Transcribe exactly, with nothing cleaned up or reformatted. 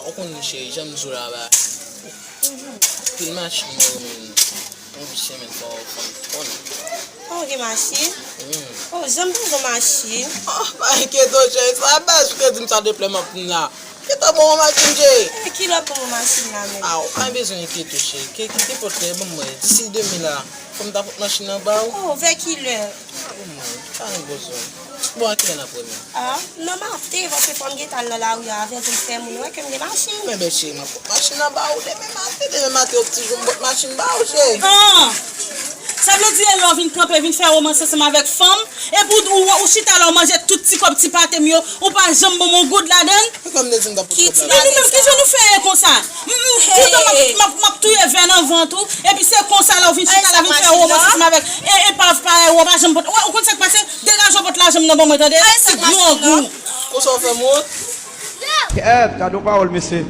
Ou konn cheri, jan m di w la ba. Pil machin mwen renmen. Yon ti semèn fò fò m konnen. Oh, gen machin? Hmm. Oh, jan m bezwen machin. Oh, pa enkyete w cheri, sa baz ou te di m sa depi lè m ap vin la. Gentan ban w yon machin cheri. E ki lè w ap ban mwen machin la menm? Ah, ou pa bezwen enkyete w cheri. Ke, ke, ke pòt lè ban mwen. Disi demen la, fò m ta pot machin nan ba ou. Oh, vè ki lè? Ah, ban mwen. Sa nou bezwen. Bon, a kilè n ap renmen? Ah, nan maten, paske fò m gentan al nan lari a avè l pou l fè moun wè ke m gen machin. Men bèl cheri, m ap pot machin nan ba ou demen maten. Demen maten, yon ti jou m pot machin ba ou cheri. Ah! Sa vle di e lè w vin kanpe, vin fè womans ansanm avèk fanm, epi ou, ou, ou chita la, ou manje tout ti kòb ti pate m yo, ou pa janm ban m yon goud ladan l? Poukò m te di m t ap pot Ki kòb ti la? Epi nou menm, ki jan nou fè e konsa? M, m, poutan m ap, m ap, m ap touye vè nan vant ou, epi se konsa la, ou vin chita la, vin fè womans ansanm avèk e, epav parèy ou, ou pa janm pot. Ou konn sa k pase? Degaje w pot lajan m nan ban mwen, tande? Ti grangou. Konsa w fè m wont? Kèt, gade yon pawòl, mesye.